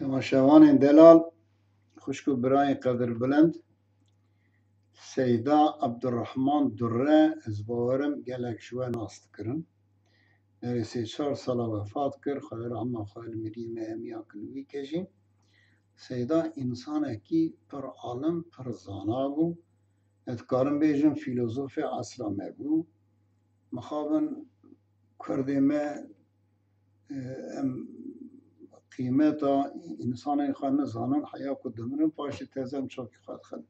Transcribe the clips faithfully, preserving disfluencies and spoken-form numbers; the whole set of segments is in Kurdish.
Temaşevanên delal, xwişk û birayên qedirbilind, Seyda Abdurrahman Durre, ez bawerim gelek ji we nas dikirin. Berê sê çar sala wefat kir, Xwedê rehma xwe li miriyê me hemiya kir wî ke jî. Seyda însanekî pir alim, pir zana bû. Ez dikarim bêjim, fîlozofê esra me bû. Mixabin Kurdê me, e, em qîmeta însanên xwe nizanin, heya ku dimirin, paşê teze em çavkî xwe dixin.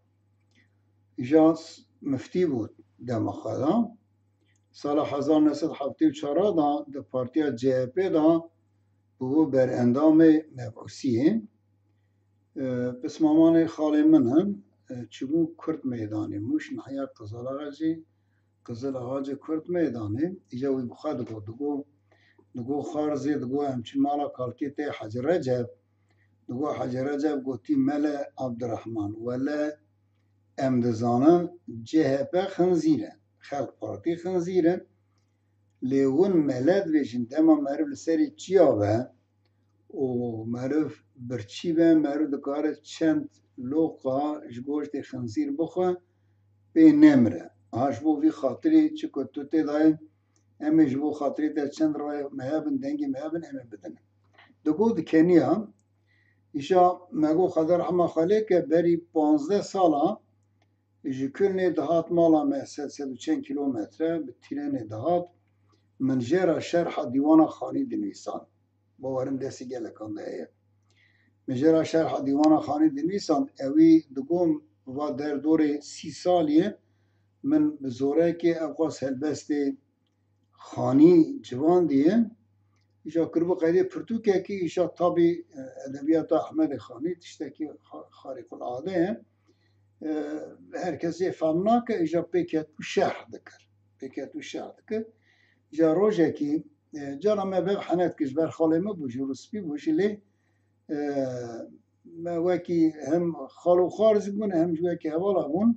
Îja s-, miftî bû dema xwe de. Sala hezar neh sed heftê û çar de di partiya C H P de bûbû berendamê mebûsiyê. E, pismamanê xalê min in, e, çûbû Kurd Meydanê, Mûş, nahiya Qizil Axa jî, Qizil Axa jî Kurd Meydanê, îja wî bi xwe digot, digot, digot Xarzê, digot em çin mala kalkê te Hecî Receb, digot Hecî Receb gotî Mele Abdurrahman, wele em dizanin C H P xinzîr e, Xelk Partî xinzîr e, lê hûn mele dibêjin, dema meriv li serê çiya be û meriv birçî be, meriv dikare çend loqa ji goştê xinzîr bixwe, pê nemire. Ha ji bo vî xatirî çi ku tu tê dayê, em ê ji bo xatirê te çend rayê me hebin, dengê me hebin, em ê bidin. Digot dikeniya, îşa me got Xwedê rehma xwe lê ke berî panzdeh sala ji Kölnê dihat mala me sed, sed û çend kîlometre bi tîrenê dihat. Min jê re şerha dîwana Xanî dinivîsand. Bawerim destê gelekan de heye. Min jê re şerha dîwana Xanî dinivîsand. Ewî digot va derdorê sî salî ye. Min bi zorekê ew qas helbestê Xanî ciwandiye. Îja kiribû qeydê pirtûkekî, îja tabî, e, edebiyata Ehmedê Xanî tiştekî xa-, xarîqulade ye. E, her kes jê fehm nake, îja pê ketibû şerh dikir. Pê ketibû şerh dikir. Îja rojekî, e, cana me bev henet kir, ji ber xalê min bû, ji Rûspî bû jî lê, e, me wekî hem xalo xar jî bûn, hem jî wekî hevala bûn.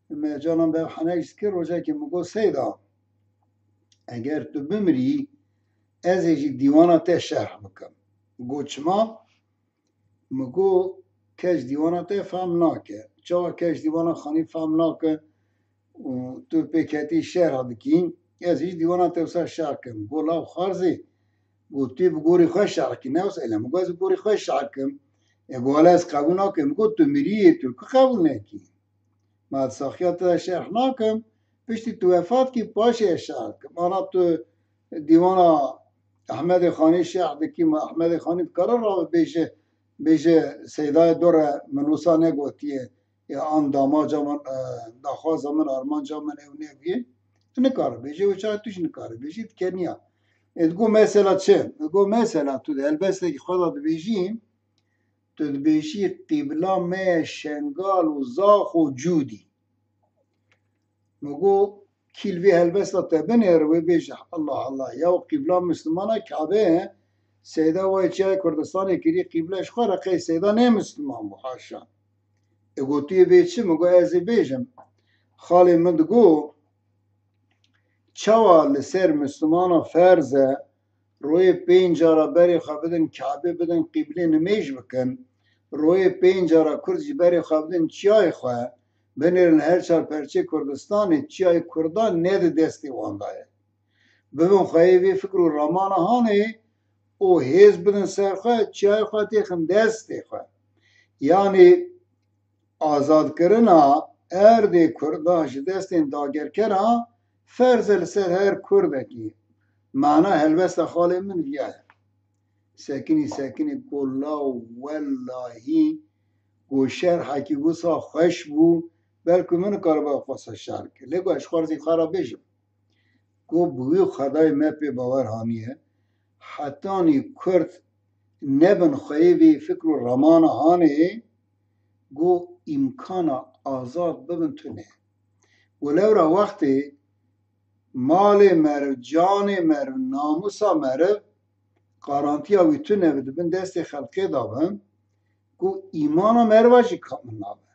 Me cana bev henek jî dikir, rojekê min got, Seyda, eger tu bimirî, ez ê jî dîwana te şerh bikim. Got, çima? Min got, kes dîwana te fehm nake. Çawa kes dîwana Xanî fehm nake û tu pê ketî şerh dikî, ez jî dîwana te wisa şerh kim. Got, law Xarzê, got, tu bi gorî xwe şerh kî, ne wisa ele. Min got, ez bi gorî xwe şerh kim. E, got, wele ez qebûl nakim. Min got, tu miriyê, tu ku qebûl nekî? Ma di saxiya te de şerh nakim, piştî tu wefat kî, paşê ez şerh dikim. Ana tu dîwana Ehmedê Xanî şerh dikî, ma Ehmedê Xanî dikare rabe bêje, bêje Seydayê Dore min wisa negotiye, ya an damaca min, e, daxwaza min, armanca min ew nebûye. Tu nikare bêje, wê çaxê tu jî nikare bêjî, dikeniya. Ê digo mesela çi? Digo mesela tu di helbestekî xwe de dibêjî, tu dibêjî, qîbla me ye Şengal û Zax û Cûdî. Min got, kî li vê helbesta te binêre, wê bêje, Allah Allah, ya qîbla Mislimana Kabe ye, Seyda wayê çiyayê Kurdistanê kirî qîble, ji xwe re qey Seyda ne Misliman bû, haşa. E, got, tu yê bê çi? Min got, ez ê bêjim. Xalê min digot, çawa li ser Mislimana ferz e, royê pênc cara berê xwe bidin Kabê, bidin qîblê nimêj bikin, royê pênc cara Kurd jî berê xwe bidin çiyayê xwe, binêrin her çar perçê Kurdistanê, çiyayê Kurdan ne di destê wan de ye. Bibin xweyê vê fikr û ramana hanê û hêz bidin ser xwe, çiyayê xwe têxin destê xwe. Yanî azadkirina erdê Kurdan ji destên dagirkeran ferz e li ser her Kurdekî. Mana helbesta xalê min viya ye. Sekinî, sekinî, got, law wellahî, got, şerhekî wisa xweş bû, belkî min nikariba xwe şerh kir. Lê got, ez ji xwe re zî xwe re bêjim. Got, bi wî Xwedayê me pê bawer haniye, hetanî Kurd nebin xweyê vê fikr û ramana hanê, got, îmkana azad bibin tune. Got, lewra wextê malê meriv, canê meriv, namûsa meriv, qarantiya wî tune bi di bin destê xelkê de bin, got, îmana meriva jî kamil nabe.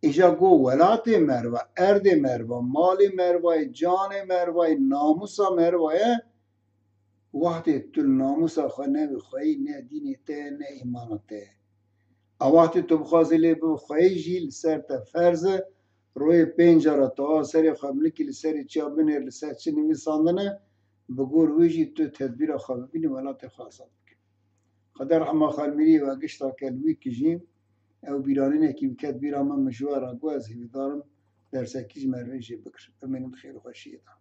Îja got, welatê meriva, erdê meriva, malê meriva ye, canê meriva ye, namûsa meriva ye, Wextê tu li namûsa xwe ne bi xweyî, ne dînê te ye, ne îmana te ye. A wextê tu bixwazî lê bi xweyî jî li ser te ferz e, royê pênc cara tu a serê xwe binikî li serê çiya binêr li ser çi nivîsandine, bi gor wê jî tu tedbîra xwe bibînî welatê xwe azad bike. Xwedê rehma Xalmîriyê we gişta ke li wî kijî, ew bîranînekî biket bîra min, min ji we re got, ez hîvîdar im dersekî ji me re jê bikir. Bimînin di xêr û xweşiyê de.